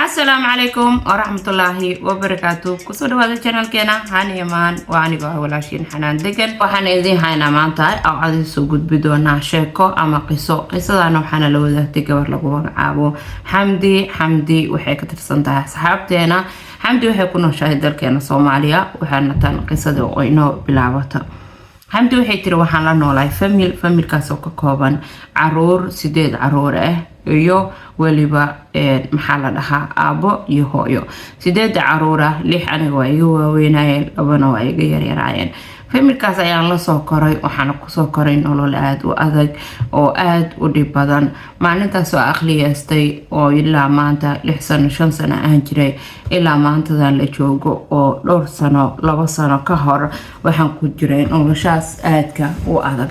Asalaamu calaykum waraxmatullaahi wabarakaatu. Kusoo dhawaada channelkeena Hani Imaan. Waa anigoo ah walaashiin Xanaan Degan. Waxaan idiin haynaa maanta oo cadi soo gudbi doonaa sheeko ama qiso. Qisadana waxaana la wadaagtay gabar lagu magacaabo Xamdi. Xamdi waxay ka tirsan tahay asxaabteena. Xamdi waxay ku nooshahay dalkeena Soomaaliya. Waxaana tan qisada oo inoo bilaabata. Xamdi waxay tiri: "Waxaan la noolahay family, familkaas oo ka kooban caruur, sideed caruur ah iyo weliba, maxaa la dhahaa, aabo iyo hooyo. Sideeda caruur ah, lix aniga waa iga waaweynayeen, labana waa iga yaryaraayeen. Familkaas ayaan lasoo koray. Waxaana kusoo koray nolol aada u adag oo aada u dhib badan. Maalintaas oo aqliyeystay oo ilaa maanta 6 sano, 5 sano aan jiray, ilaa maantadan la joogo oo dhowr sano, 2 sano ka hor, waxaan ku jiray noloshaas aadka u adag.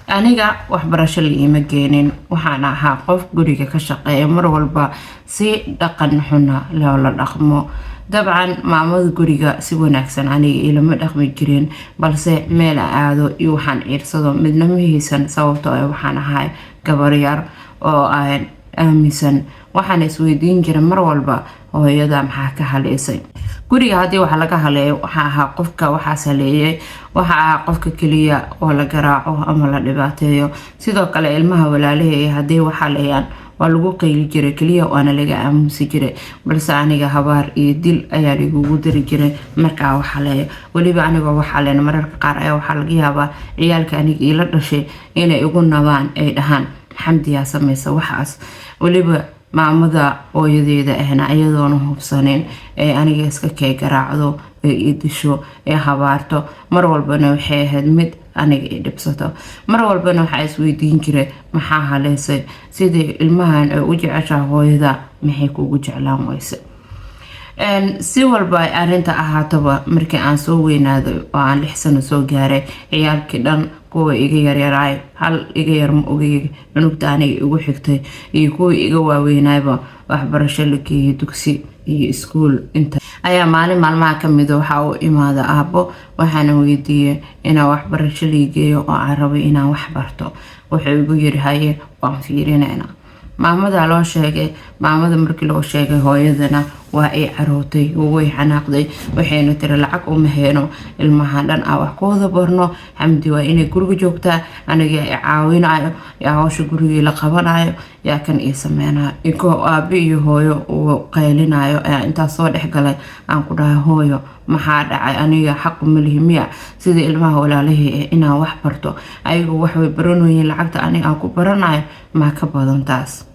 Aniga waxbarasho la iima geenin. Waxaan ahaa qof guriga ka shaqeeya, mar walba si dhaqan xuna loola dhaqmo. Dabcan maamada guriga si wanaagsan aniga ilama dhaqmi jirin, balse meel a aado iyo waxaan ciirsado midna ma haysan, sababtoo ah waxaan ahay gabaryar oo aan aaminsan. Waxaan isweydiin jiray mar walba, hooyada maxaa ka haleysay guriga? Haddii wax laga haleeyo, waxaa ahaa qofka waxaas haleeyay. Waxa ahaa qofka keliya oo la garaaco ama la dhibaateeyo. Sidoo kale ilmaha walaalahey haddii wax haleeyaan, waa lagu qayli jiray keliya, waana laga aamusi jiray, balse aniga habaar iyo dil ayaa laigugu dari jiray markaa wax haleeyo. Weliba anigoo wax haleyn, mararka qaar ayaa waxaa laga yaabaa ciyaalka aniga iila dhashay inay igu nabaan, ay dhahaan, 'Xamdiyaa sameysa waxaas.' Weliba maamada hooyadeeda ahna, iyadoona hubsanin, ee aniga iska kee garaacdo, ee i disho, ee habaarto. Mar walbana waxay ahayd mid aniga i dhibsato. Mar walbana waxaa isweydiin jiray, maxaa haleysay? Sidii ilmahan ay u jeceshaha hooyada, maxay kugu jeclaan weyse?" Si walba ay arinta ahaataba, markii aan soo weynaaday oo aan 6 sano soo gaaray, ciyaalkii dhan, kuwa iga yaryaraay, hal iga yar ma ogay, cunugta aniga igu xigtay, iyo kuwa iga waaweynaayba, waxbarasho la geeyay, dugsi iyo iskuul inta ayaa maalin maalmaha kamida waxaa u imaada aabo. Waxaana weydiiyey inaan waxbarasho liigeeyo oo aan rabay inaan wax barto. Wuxuu igu yiri, 'Haye, waan fiirinayna.' Maamadaa loo sheegay. Maamada markii loo sheegay, hooyadana waa ay carootay, way xanaaqday, waxayna tiri, 'Lacag uma heeno ilmahan dhan aan wax ku wada barno. Xamdi waa inay guriga joogtaa. Aniga i caawinayo, yaa hawsha gurigii la qabanayo, yaa kan ii sameynayo?' Ikoo aabe iyo hooyo uu qaylinayo ayaa intaas soo dhexgalay. Aan ku dhahay, 'Hooyo, maxaa dhacay? Aniga xaqu malihi miya sida ilmaha walaalahii ah inaan wax barto? Ayagu waxway baranoyiin, lacagta aniga aan ku baranayo maa ka badan taas?'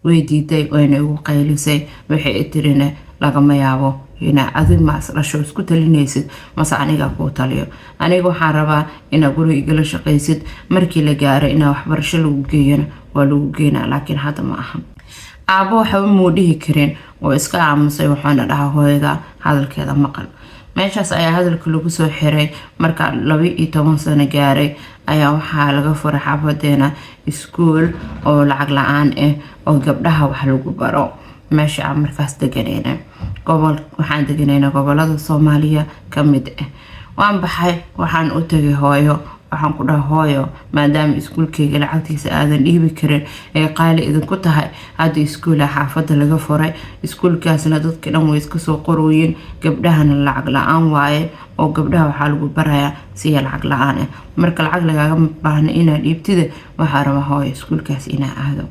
Way diiday, wayna igu qaylisay. Waxay i tirine, 'Lagama yaabo inaa adig maas dhasho isku talinaysid, mase aniga kuu taliyo. Aniga waxaan rabaa inaa guriga igala shaqaysid. Markii la gaaro inaa waxbarasho lagu geeyana, waa lagu geynaa, laakiin hadda ma aha.' Aabo waxba muu dhihi karin oo iska aamusay, wuxuuna dhahaa, 'Hooyada hadalkeeda maqal.' Meeshaas ayaa hadalka lagu soo xiray. Markaa 12 sano gaaray ayaa waxaa laga furay xaafadeena iskuul oo lacag la-aan ah oo gabdhaha wax lagu baro. Meesha aan markaas deganayna, gobol waxaan deganayna gobolada Soomaaliya ka mid ah. Waan baxay, waxaan u tagay hooyo. Waxaan ku dhahay, 'Hooyo, maadaama iskuulkeyga lacagtiisa aadan dhiibi karin ee qaali idinku tahay, hadda iskuula xaafadda laga furay. Iskuulkaasna dadka dhan way iska soo qorooyin, gabdhahana lacag la-aan waaye, oo gabdhaha waxaa lagu barayaa siya lacag la-aan ah. Marka lacag lagaaga baahna inaad dhiibtida. Waxaa rabaa, hooyo, iskuulkaas inaa aado.'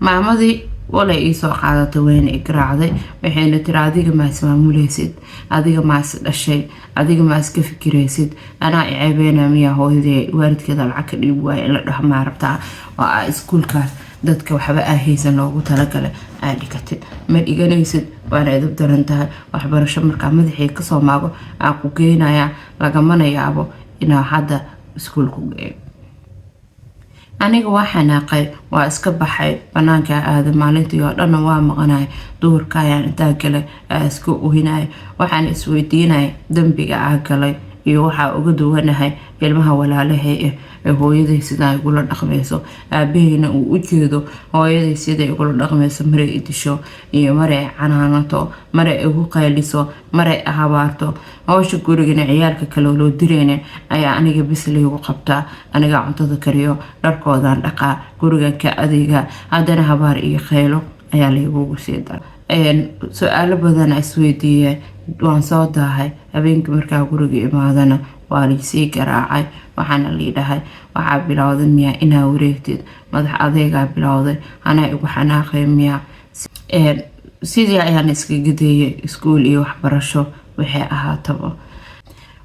Maamadii walay iisoo qaadatay, wayna igaraacday. Waxayna tiri, 'Adiga maas maamuleysid? Adiga maas dhashay? Adiga maas ka fikiraysid? Anaa i ceebeyna miyaa? Hooyadee waalidkeeda lacag ka dhiib waaya in la dhaho maa rabtaa, oo aa iskuulkaas dadka waxba aa haysan loogu talagalay aa dhigatid? Ma dhiganaysid, waana idab daran tahay. Waxbarasho markaa madaxii kasoo maago aan ku geynayaa, lagamana yaabo inaa hadda iskuulku geeyo.' Aniga waa xanaaqay, waa iska baxay, banaanka aaday. Maalintii oo dhanna waa maqanay. Duhurka ayaan intaa galay aa iska ohinaya. Waxaan isweydiinaya dembiga aa galay. Iyo waxaa uga duwanahay ilmaha walaalahay ah ee hooyaday sidaa igula dhaqmayso, aabahayna uu u jeedo hooyaday siday igula dhaqmayso, maray i disho iyo maray canaanato, maray igu qayliso, maray habaarto. Howsha gurigana ciyaalka kale loo diraynin ayaa aniga bis laygu qabtaa. Anigaa cuntada kariyo, dharkoodaan dhaqaa, gurigan ka adeegaa, haddana habaar iyo kheylo ayaa laygugu sii dara. Su-aalo badan isweydiiyay. Waan soo daahay. Habeenkii markaa guriga imaadana waa laysii garaacay, waxaana lii dhahay, "Waxaa bilowday miyaa inaa wareegtid? Madax adeegaa bilowday, anaa igu xanaaqay miyaa?" Sidii ayaan iskaga dayay iskuul iyo waxbarasho. Waxay ahaataba,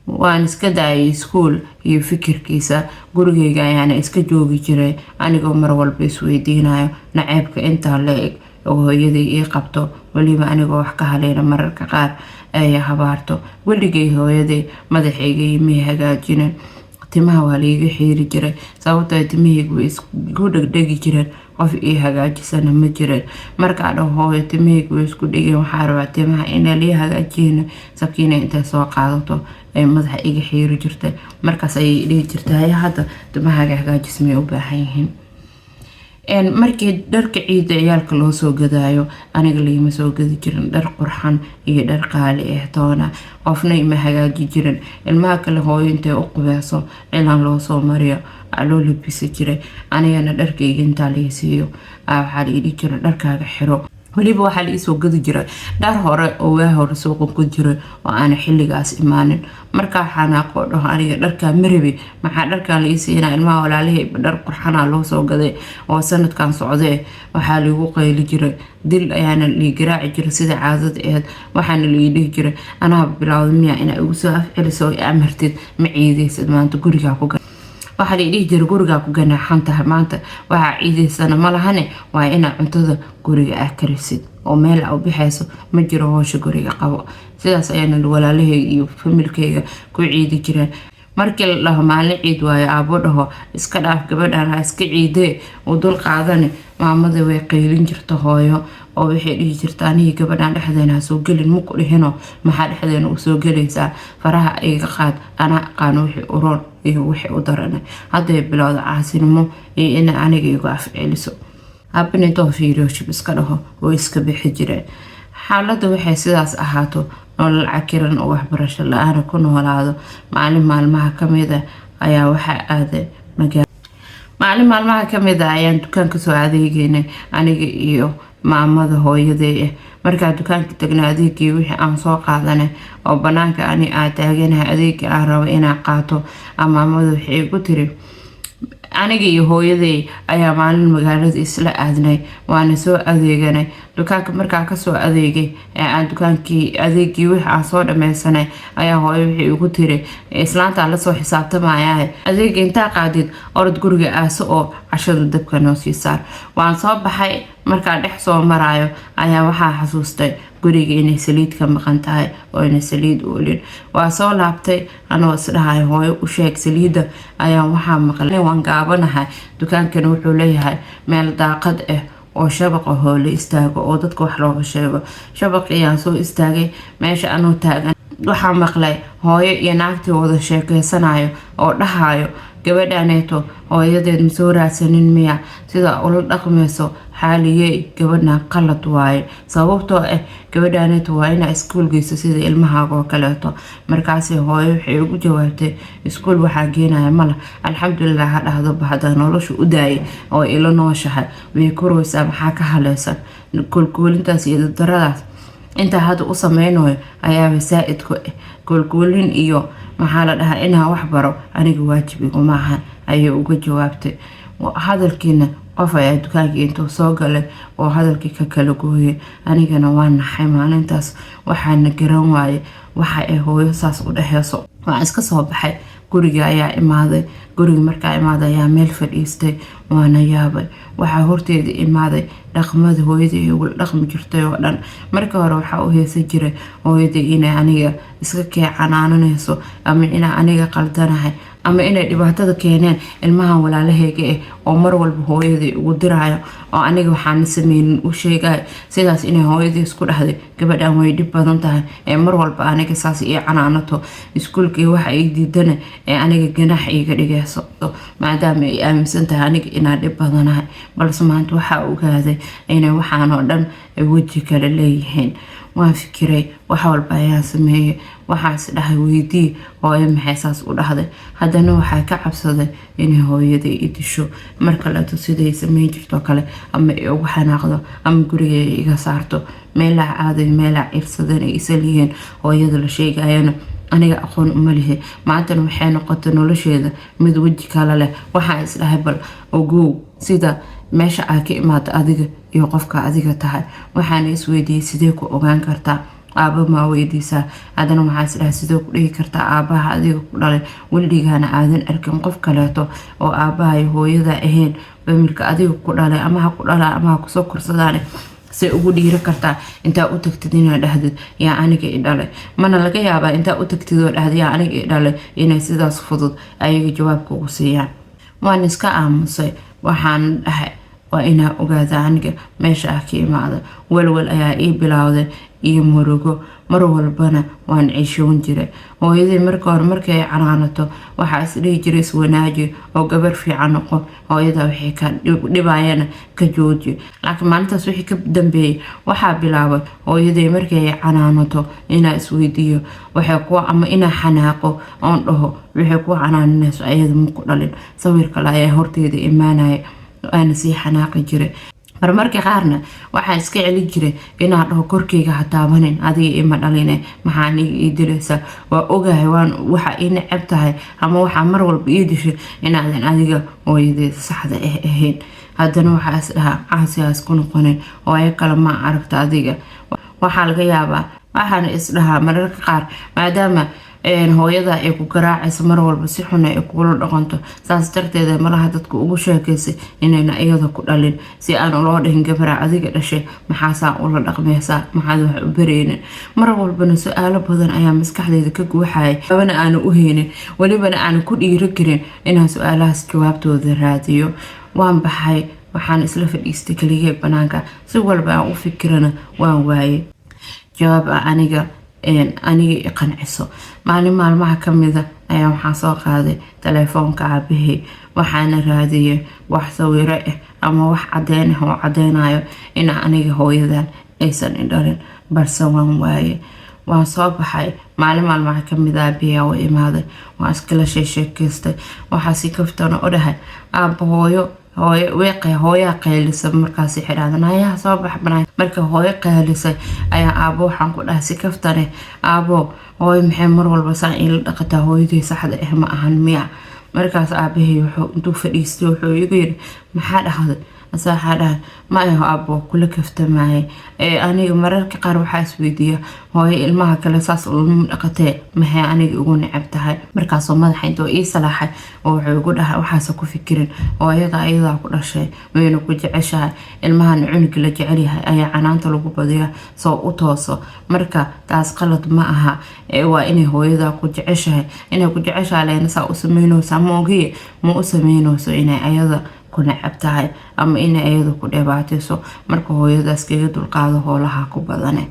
waan iska daayay iskuul iyo fikirkiisa. Gurigeyga ayaana iska joogi jiray, anigoo mar walba isweydiinayo naceebka intaa la eg oo hooyaday ii qabto, weliba anigoo wax ka haleyna mararka qaar ay habaarto. Weligay hooyaday madaxayga imay hagaajinin. Timaha waa laiga xiiri jiray, sababtoo timahaygu way isku dhegdhegi jireen, qof ii hagaajisana ma jirin. Markaa dhaho, "Hooyo, timahaygu way isku dhegeen, waxaa rabaa timaha inaa lii hagaajiyana," sakiina intay soo qaadato ay madaxa iga xiiri jirtay. Markaas ayay dhihi jirtay, "Haya, hadda timahaaga hagaajis may u baahan yihiin." Markii dharka ciida ciyaalka loo soo gadaayo, aniga lagama soo gadi jirin dhar qurxan iyo dhar qaali ah toona. Qofna ima hagaaji jirin. Ilmaha kale hooyo intay u qubeyso, cilaan loo soo mariyo, loo labisi jiray. Anigana dharkayga intaa laga siiyo, waxaa la idhi jiray, "Dharkaaga xiro." Weliba waxaa la iisoo gadi jiray dhar hore oo waa hore suuqa ku jiray oo aana xilligaas imaanin. Markaa xanaaqo, dhaho, "Aniga dharkaa marabi, maxaa dharkan la iisiinaa? Ilmaha walaalihii dhar qurxanaa loo soo gaday oo sanadkan socdee," waxaa laigu qayli jiray, dil ayaana lii garaaci jiray sida caadada aheyd. Waxaana lai dhihi jiray, "Anaa bilowda miyaa inaa igu soo afceliso oo amartid? Ma ciideysid maanta, gurigaa ku." Waxaa la dhihi jiray, "Gurigaa ku ganaaxan tahay maanta, waxaa ciideysana ma lahane, waa inaa cuntada guriga ah karisid oo meel a u bixayso ma jiro, hoosha guriga qabo." Sidaas ayaana walaalahayga iyo familkayga ku ciidi jireen. Markii la dhaho maalin ciid waayo, aabo dhaho, "Iska dhaaf gabadhan, ha iska ciidee, uu dul qaadani," maamada way qaylin jirta, hooyo, oo waxay dhihi jirta, "Anigii gabadhan dhexdeena ha soo gelin, maku dhihino? Maxaa dhexdeena u soo gelaysaa? Faraha iga qaad, anaa aqaano wixii uroon iyo wixii u darana." Hadday bilowda caasinimo iyo ina aniga igu afceliso, aabin intoo fiiriyo shib iska dhaho oo iska bixi jireen. Xaaladda waxay sidaas ahaato, nolol cakiran oo waxbarasho la-aana ku noolaado. Maalin maalmaha kamid a ayaa waxaa aaday magaalo. Maalin maalmaha kamid a ayaan dukaan kasoo adeegeynay, aniga iyo maamada hooyaday ah. Markaa dukaanka tagnay, adeegii wixii aan soo qaadanay oo banaanka ani aa taaganahay, adeegii aan rabo inaan qaato, maamada waxay igu tiri, aniga iyo hooyaday ayaa maalin magaalada isla aadnay, waana soo adeeganay. Dukaanka markaa kasoo adeegay ee aan dukaankii adeegii wixii aan soo dhameysanay, ayaa hooyo wixii igu tiri, "Islaantaa lasoo xisaabtamayaa, adeega intaa qaadid orod guriga aaso oo cashada dabka noo sii saar." Waan soo baxay. Markaan dhex soo maraayo ayaa waxaa xasuustay guriga inay saliid ka maqan tahay oo inay saliid oolin. Waa soo laabtay anoo isdhahay, "Hooyo u sheeg saliidda," ayaa waxaa maqlay. Waan gaabanahay. Dukaankana wuxuu leeyahay meel daaqad ah oo shabaqa hoo la istaago oo dadka wax looga sheego. Shabaq ayaan soo istaagay. Meesha anuu taagan waxaa maqlay hooyo iyo naagtii wada sheekeysanayo oo dhahayo, "Gabadhaneeto hooyadeed ma soo raadsanin miya? Sida ula dhaqmayso xaaliyey gabadhan qalad waaye, sababtoo ah gabadhaneeto waa inaa iskuul geyso sida ilmahaaga oo kaleeto." Markaasi hooyo waxay ugu jawaabtay, "Iskuul waxaa geenaya mala, alxamdulilah ha dhahdoba, hadaa nolosha u daayay oo ila nooshahay, way koreysaa. Maxaa ka haleysan koolkoolintaas iyo daradaas intaa hadda u sameynayo ayaaba saa-id ku ah koolkoolin iyo maxaa la dhahaa? Inaa wax baro aniga waajib iguma ahan," ayay uga jawaabtay. Hadalkiina qof ayaa dukaankii intuu soo galay oo hadalkii ka kala gooyay. Anigana waa naxay maalintaas, waxaana garan waayay waxa ay hooyo saas u dhexeyso. Waan iska soo baxay, guriga ayaa imaaday. Guriga markaa imaaday ayaa meel fadhiistay, waana yaabay. Waxaa horteeda imaaday dhaqmada hooyadii ay ugula dhaqmi jirtay oo dhan. Markii hore waxaa u heesan jiray hooyadii inay aniga iska kee canaananayso ama inaa aniga qaldanahay. Ama inay dhibaatada keeneen ilmahan walaalahayga ah oo mar walba hooyadii ugu diraayo oo aniga waxaana sameynin u sheegayo, sidaas inay hooyadii isku dhahday, "Gabadhan way dhib badan tahay ee mar walba aniga saas ii canaanato, iskuulkii waxa ii diidana ee aniga ganax iiga dhigayso," maadaama ay aaminsan tahay aniga inaan dhib badanahay. Balse maanta waxaa ogaaday inay waxaan oo dhan ay weji kale leeyihiin. Waan fikiray, wax walba ayaan sameeyay. Waxaa is dhahay, "Weydii hooyo maxay saas u dhahday." Haddana waxaa ka cabsaday inay hooyada i disho mar kaleeto, siday sameyn jirto kale, ama ay ugu xanaaqdo ama guriga ay iga saarto. Meelaa aaday, meelaa ciirsadeen ay isal yihiin. Hooyada la sheegayana aniga aqoon uma lihi. Maantana waxay noqotay nolosheeda mid weji kale leh. Waxaa is dhahay, "Bal ogow sida meesha aa ka imaata adiga iyo qofka adiga tahay." Waxaana isweydiiyey, "Sidee ku ogaan kartaa? Aaba maa weydiisaa?" Haddana waxaa isdhahay, "Sidee ku dhihi kartaa aabaha adiga ku dhalay, weligaana aadan arkin qof kaleeto oo aabaha iyo hooyada ahayn, family-ka adiga ku dhalay, ama ha ku dhalaa ama ha kusoo korsadaan? Say ugu dhiiri kartaa intaa u tagtid inaad dhahdid, 'Yaa aniga i dhalay?' Mana laga yaabaa intaa u tagtid oo dhahda, 'Yaa aniga i dhalay,' inay sidaas fudud ayaga jawaabka ugu siiyaan?" Waan iska aamusay. Waxaan dhahay, "Waa inaa ogaada aniga meesha ah ka imaada." Walwal ayaa ii bilowday iyo murugo, mar walbana waan ciishoon jiray. Hooyadii marka hore markay canaanato, waxaa isdhihi jiray, "Iswanaaji oo gabar fiican noqo, hooyada waxay ka dhibayana ka jooji." Laakiin maalintaas wixii ka dambeeyey, waxaa bilaabay hooyaday markay canaanato inaa isweydiiyo waxay ku, ama inaa xanaaqo oon dhaho, "Waxay ku canaaninayso ayada maku dhalin?" Sawir kale ayaa horteeda imaanaya, waana sii xanaaqi jiray. Marmarka qaarna waxaa iska celin jiray inaan dhaho, "Korkeyga ha taabanin, adiga ima dhaline, maxaa aniga ii dilaysaa? Waa ogahay waan waxa ii necab tahay ama waxaa mar walba ii dishay inaadan adiga hooyadeeda saxda ah ahayn." Haddana waxaa is dhahaa, "Caasi ha isku noqonin, hooyo kale ma aragta adiga." Waxaa laga yaabaa, waxaana is dhahaa mararka qaar, maadaama hooyada ay ku garaacayso mar walba, si xuna ay kugula dhaqanto, saas darteeda malaha dadku ugu sheekaysay inayna iyada ku dhalin, si aan loo dhihin, "Gabara adiga dhashay maxaasaa ula dhaqmaysaa? Maxaad wax u bareynin?" Mar walbana su-aalo badan ayaa maskaxdeyda ka guuxaya, abana aanu u heynin, welibana aanu ku dhiiro karin inaan su-aalahaas jawaabtooda raadiyo. Waan baxay, waxaan isla fadhiistay keligay banaanka. Si walba aan u fikirana, waan waayay jawaab ah aniga i qanciso. Maalin maalmaha kamida ayaa waxaan soo qaaday telefoonka aabahey, waxaana raadiyay wax sawiro ah ama wax cadeyn ah oo cadeynayo in aniga hooyadan aysan i dhalin, balse waan waaye. Waan soo baxay. Maalin maalmaha kamid aabahey u imaaday, waan iskala sheesheekeystay. Waxaa si kaftana u dhahay, "Aaba, hooyo hooyo weeqay, hooyaa qaylisay." Markaas xidhaadan hayaha soo bax banaan. Marka hooyo qaylisay ayaa aabo waxaan ku dhahay si kaftane, "Aabo, hooyo maxay mar walba saan iila dhaqataa? Hooyadii saxda ah ma ahan miya?" Markaas aabahey wuxuu intuu fadhiistay wuxuu igu yiri, "Maxaa dhahday?" Ase waxaa dhahay, "Ma aho aabo, kula kaftamaayay ee aniga mararka qaar waxaa isweydiiya, hooyo ilmaha kale saas ulama dhaqatee, maxay aniga igu necab tahay?" Markaasoo madaxa intuu ii salaaxay oo wuxuu igu dhahay, "Waxaase ku fikirin, hooyada ayadaa ku dhashay, wayna ku jeceshahay. Ilmahana cunuga la jecelyahay ayaa canaanta lagu badiyaa soo u tooso. Marka taas qalad ma aha, waa inay hooyada ku jeceshahay. Inay ku jeceshahay leyna saa u sameynaysa, ma ogiye ma u sameynayso inay ayada ku necab tahay ama inay ayada ku dhibaatayso. Marka hooyadaas kaga dulqaado hoolaha ku badane."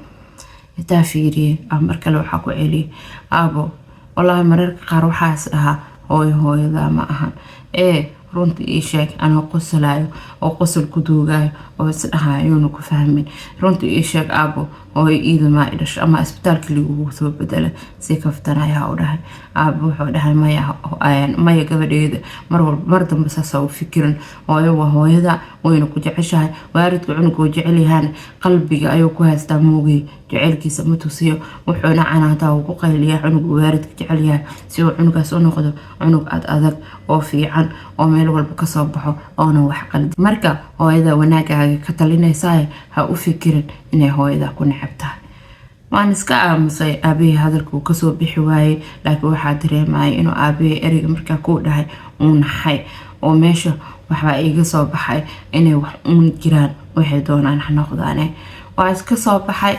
Intaa fiiriyey mar kale waxaa ku celiyay, "Aabo, wallaahi mararka qaar waxaas dhahaa, hooyo hooyada ma ahan, ee runta ii sheeg." Anoo qoslayo oo qosol ku duugayo oo isdhahayo yuuna ku fahmin, "Runta ii sheeg aabo, hooyo iidamaa i dhasho ama isbitaalka ligugu soo bedelay?" Si kaftan ayaa u dhahay. Aabo wuxuu dhahay, "Maya, maya gabadheeda, mar walba mar dambe saasa u fikirin. Hooyo waa hooyada, wayna ku jeceshahay. Waalidka cunugoo jecel yahaan qalbiga ayuu ku haystaa moogay, jecelkiisa ma tusiyo, wuxuuna canaantaa uu ku qayliyaa cunugu waalidka jecel yahay, si uu cunugaas u noqdo cunug ad adag oo fiican oo meel walba kasoo baxo oona wax qaldi. Marka hooyada wanaagaaga ka talinaysaa, ha u fikirin inay hooyada ku necab tahay." Waan iska aamusay. Aabahii hadalkuu kasoo bixi waayey, laakiin waxaa dareemayay inuu aabahii ereyga markaa kuu dhahay uu naxay, oo meesha waxbaa iiga soo baxay inay wax uun jiraan, waxay doonaan ha noqdaane. Waa iska soo baxay,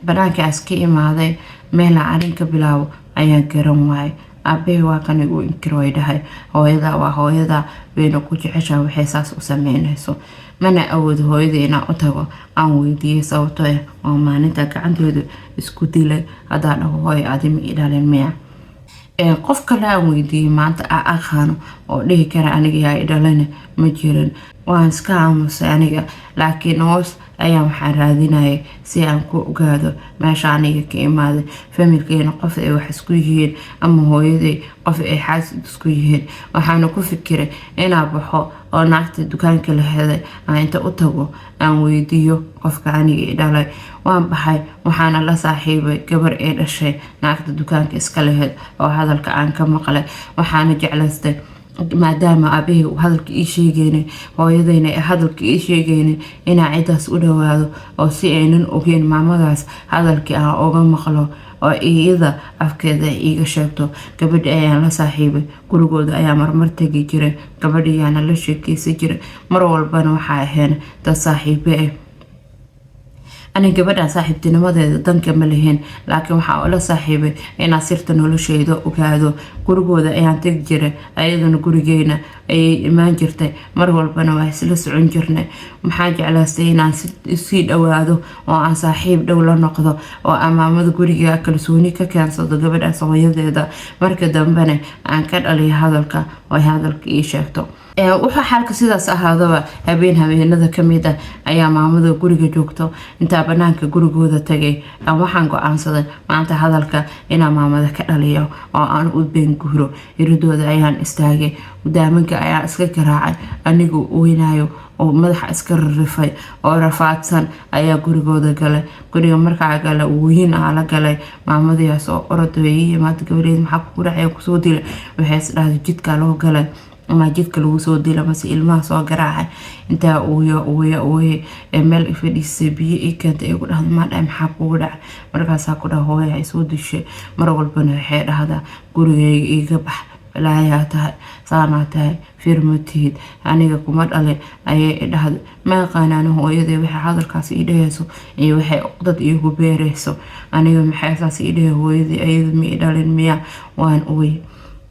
banaankaas ka imaaday. Meelaan arrin ka bilaabo ayaan garan waayay. Aabahey waa kan igu inkiro, way dhahay. Hooyada waa hooyada, wayna ku jeceshaa. Waxay saas u sameynayso mana awoodo hooyada inaan u tago aan weydiiyey, sababtoo ah waa maalinta gacanteedu isku dilay. Haddaa dhaho, "Hooyo, adi ma i dhalin miya?" Qof kale aan weydiiyey maanta a aqaano oo dhihi kara aniga yaa i dhalina ma jirin. Waan iska aamusay aniga, laakiin hoos ayaan waxaan raadinayay si aan ku ogaado meesha aniga ka imaaday, familkeena qof ay wax isku yihiin ama hooyaday qof ay xaasid isku yihiin. Waxaana ku fikiray inaa baxo oo naagta dukaanka la heday aan inta u tago aan weydiiyo qofka aniga i dhalay. Waan baxay, waxaana la saaxiibay gabar ee dhashay naagta dukaanka iska laheyd oo hadalka aan ka maqlay. Waxaana jeclaystay, maadaama aabahey uu hadalka ii sheegeynin, hooyadayna ay hadalka ii sheegeynin, inaan ciddaas u dhawaado oo si aynan ogeyn maamadaas hadalkii aan uga maqlo oo iyada afkeeda ay iiga sheegto. Gabadhi ayaan la saaxiibay, gurigooda ayaa marmar tegi jiray, gabadhi ayaana la sheekeysan jiray. Mar walbana waxaa ahayn dad saaxiibe ah. Aniga gabadhan saaxiibtinimadeeda danka ma lahayn, laakiin waxaa ula saaxiibay inaan sirta nolosheyda ogaado. Gurigooda ayaan tegi jiray, ayadana gurigeena ayay imaan jirtay. Mar walbana waa isla socon jirnay. Maxaa jeclaystay inaan sii dhawaado oo aan saaxiib dhow la noqdo oo aan maamada guriga kalsooni ka keensado gabadhaas hooyadeeda. Marka dambena aan ka dhaliyo hadalka oo ay hadalka ii sheegto. Wuxuu xaalka sidaas ahaadaba, habeen habeenada kamid ah ayaa maamada guriga joogto intaa banaanka gurigooda tagay waxaan go-aansaday maanta hadalka inaan maamada ka dhaliyo oo aan u beenguuro. Iridooda ayaan istaagay, daamanka ayaan iska garaacay. Anigu weynayo oo madaxa iska rarifay oo rafaadsan ayaa gurigooda galay. Guriga markaa gala, weyin aa la galay. Maamadiias oo orod ii yimaada. "Gabadheed, maxaa kugu dhacay? Kusoo dilay." Waxay isdhahday jidka loo galay ama jidka lagu soo dila mase ilmaha soo garaacay. Intaa ooyo ooyo ooye ee meel fadhiisay, biyo ii keentay, ay ku dhahday, "Maa dhahay, maxaa kugu dhacay?" Markaasaa ku dhaha, "Hooya ay soo dishay. Mar walbana waxay dhahdaa, gurigayga iiga bax, balaayaa tahay, saanaa tahay, firma tihid, aniga kuma dhalin ayay i dhahday." Ma aqaanaan hooyadii waxay hadalkaas ii dhahayso iyo waxay dad iigu beereyso. Aniga maxay saas ii dhahay hooyadii? Ayadu ma i dhalin miya? Waan ooy.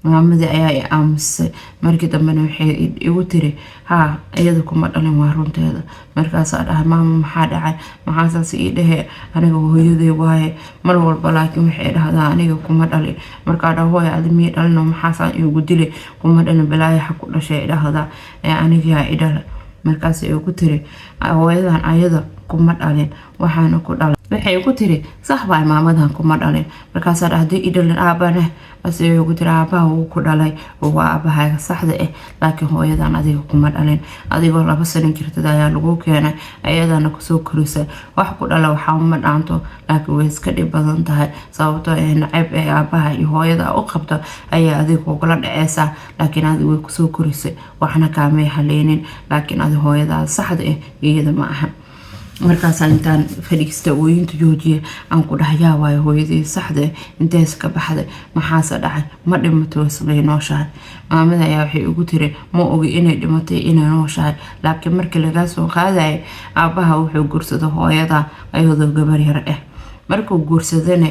Maamadii ayaa i aamusay. Markii dambena waxay igu tiri, "Haa, iyada kuma dhalin, waa runteeda." Markaasaa dhahay, "Maama, maxaa dhacay? Maxaa saas ii dhahee? Aniga hooyaday waaye mar walba, laakiin waxay dhahdaa aniga kuma dhalin." Markaa dhaha, "Hooy, adi mii dhalino? Maxaasaan iigu dilay? Kuma dhalin, balaayaxa ku dhashay dhahdaa ee anigaa i dhalay." Markaas igu tiri, "Hooyadan ayada kuma dhalin, waxaana ku dhalay." Waxay igu tiri, "Sax waay, maamadan kuma dhalin." Markaasaa dhahday, "I dhalin aabane?" Base igu tiri, "Aabaha wuu ku dhalay oo waa aabahaaga saxda ah, laakiin hooyadan adiga kuma dhalin. Adigoo 2 sano jirtad ayaa lagu keenay, ayadana kusoo korisay. Wax ku dhala waxaa uma dhaanto, laakiin way iska dhib badan tahay, sababtoo ee nacayb ee aabaha iyo hooyada u qabto ayaa adiga kugula dhaceysaa. Laakiin adiga way kusoo korisay, waxna kaamay haleynin, laakiin adi hooyadaada saxda ah iyada ma aha." Markaasaan intaan fadhiista ooyinta joojiya aan ku dhahay, "Yaa waayo hooyadii saxda? Intees ka baxday? Maxaase dhacay? Ma dhimatay waslay nooshahay?" Maamada ayaa waxay ugu tiri, "Ma ogi inay dhimatay, inay nooshahay, laakiin markii lagaa soo qaadayay, aabaha wuxuu guursaday hooyada ayadoo gabar yar ah. Markuu guursadana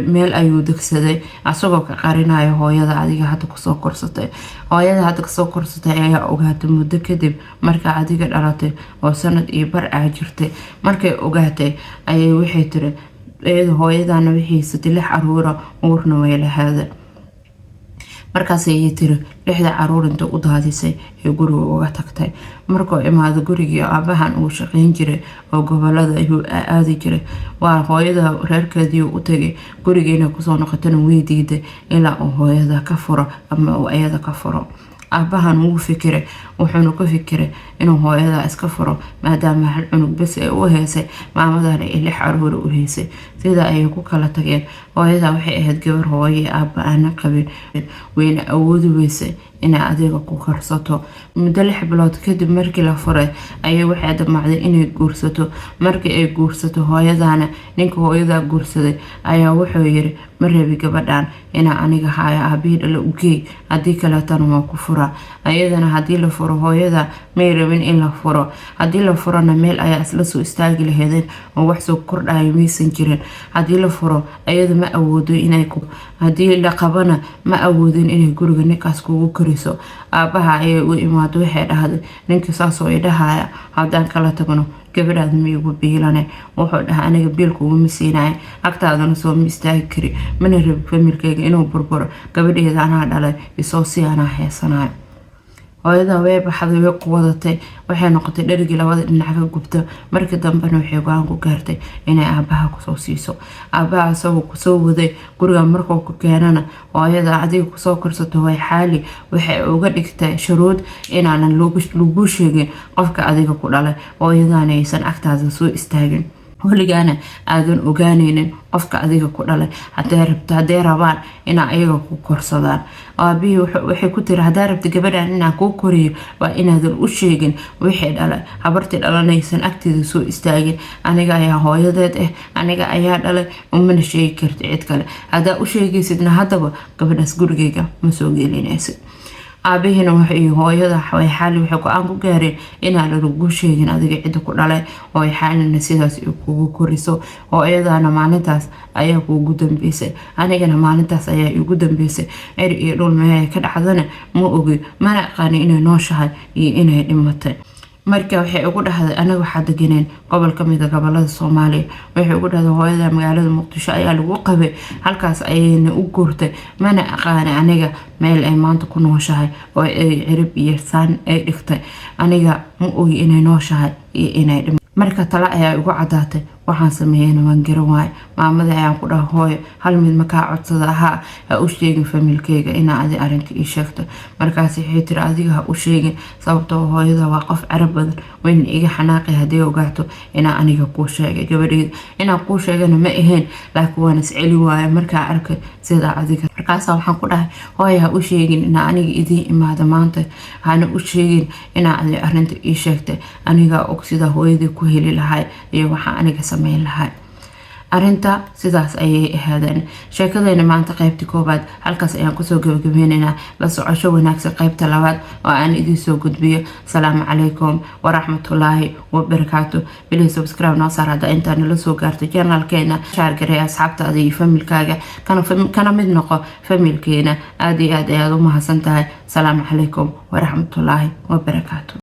meel ayuu degsaday, asagoo ka qarinayo hooyada adiga hadda kusoo korsatay. Hooyada hadda kasoo korsatay ayaa ogaatay muddo kadib markaa adiga dhalatay oo sanad iyo bar aa jirtay. Markay ogaatay ayay waxay tiri iyada hooyadana waxay haysatay lix caruura, uurna way lahaada. Markaas ayay tiri lixda caruur inta u daadisay ee guriga uga tagtay. Markuu imaado gurigii, aabahan uu shaqeyn jiray oo gobolada ayuu aadi jiray. Waa hooyada reerkeedii u tagay. Gurigiina kusoo noqotana way diiday ilaa uu hooyada ka furo ama uu ayada ka furo. Aabahan wuu fikiray, wuxuuna ku fikiray inuu hooyada iska furo, maadaama hal cunug bes ay u heysay, maamadana ay lix caruura u heysay. Sida ayay ku kala tageen. Hooyada waxay ahayd gabar hooye aaba aanan qabin, wayna awoodi weysay inay adiga ku karsato. Muddo 6 bilood kadib markii la furay ayay waxay damacday inay guursato. Markii ay guursato hooyadana, ninka hooyada guursaday ayaa wuxuu yiri, 'Ma rabi gabadhan inaa aniga haayo, aabihii dhala ugeey, haddii kaleetana waa ku furaa.' Ayadana haddii la furo, hooyada may rabin in la furo. Haddii la furona, meel ayaa isla soo istaagi laheedeen oo wax soo kordhayo maysan jirin." Haddii la furo, ayada ma awoodo inay, haddii la qabana ma awoodin inay guriga ninkaas kugu koriso. Aabaha ayay u imaado, waxay dhahday, "Ninka saasoo i dhahaya, haddaan kala tagno gabadhaada ma igu biilane?" Wuxuu dhahay, "Aniga biil kuguma siinaya, agtaadana soo ma istaagi kari, mana rabi familkayga inuu burburo. Gabadheeda anaa dhalay, isoo si anaa heesanayo." Hooyada way baxday, way quwadatay, waxay noqotay dherigii labada dhinac ka gubta. Markii dambena waxay go-aan ku gaartay inay aabaha kusoo siiso. Aabaha isagoo kusoo waday guriga markuu ku keenana, hooyada adiga kusoo korsato way xaali waxay uga dhigtay shuruud inaanan lagu sheegin qofka adiga ku dhalay, hooyadana aysan agtaada soo istaagin, weligaana aadan ogaaneynin qofka adiga ku dhalay. Hadday rabaan inaa ayaga ku korsadaan, aabihii waxay ku tiri, "Haddaa rabta gabadhan inaan kuu koriyo, waa inaadan u sheegin wixii dhalay, habartii dhalanaysan agteeda soo istaagin. Aniga ayaa hooyadeed ah, aniga ayaa dhalay, umana sheegi karta cid kale. Haddaa u sheegaysidna, haddaba gabadhaas gurigeyga ma soo gelinaysid." Aabihiina iyo hooyada xaali waxay go-aan ku gaareen inaan lagu sheegin adiga cidda ku dhalay, hooy xaalina sidaas kugu koriso. Hooyadana maalintaas ayaa kuugu dambeysay, anigana maalintaas ayaa igu dambeysay. Cir iyo dhul meeay ka dhacdana ma ogi, mana aqaani inay nooshahay iyo inay dhimatay. Marka waxay ugu dhahday, anaga waxaa deganeen gobol kamida gobolada Soomaaliya. Waxay ugu dhahday, hooyada magaalada Muqdisho ayaa lagu qabay, halkaas ayayna u guurtay. Mana aqaani aniga meel ay maanta ku nooshahay oo ay cirib iyo saan ay dhigtay. Aniga ma ogi inay nooshahay iyo inay dhima. Marka tale ayaa igu cadaatay, waxaan sameeyana waan garan waaye. Maamada ayaan ku dhaha, "Hooyo, hal mid makaa codsada ahaa? Ha u sheegin familkeyga inaa adi arrinta ii sheegto." Markaas waxay tiri, "Adiga ha u sheegin, sababtoo hooyada waa qof carab badan, wayna iga xanaaqay haddii ogaato inaa aniga kuu sheegay. Gabadheyda inaan kuu sheegana ma ahayn, laakiin waan isceli waaya markaa arkay sidaa adiga." Markaasa waxaan ku dhahay, "Hooya, ha u sheegin inaa aniga idiin imaado maanta, hana u sheegin inaa adi arrinta ii sheegtay. Anigaa og sida hooyadii ku heli lahay iyo waxaa aniga sameyn lahay." Arrinta sidaas ayay ahaadeen. Sheekadeena maanta qaybta koobaad halkaas ayaan kusoo gabagabeyneynaa. La socosho wanaagsan qaybta labaad oo aan idiin soo gudbiyo. Asalaamu calaykum waraxmatullaahi wabarakaatu. Please subscribe noo saar hadda intaa nala soo gaarto channelkeena. Share garee asxaabtaada iyo familkaaga, kana mid noqo familkeena. Aada iyo aad ayaad u mahadsan tahay. Asalaamu calaykum waraxmatullaahi wabarakaatu.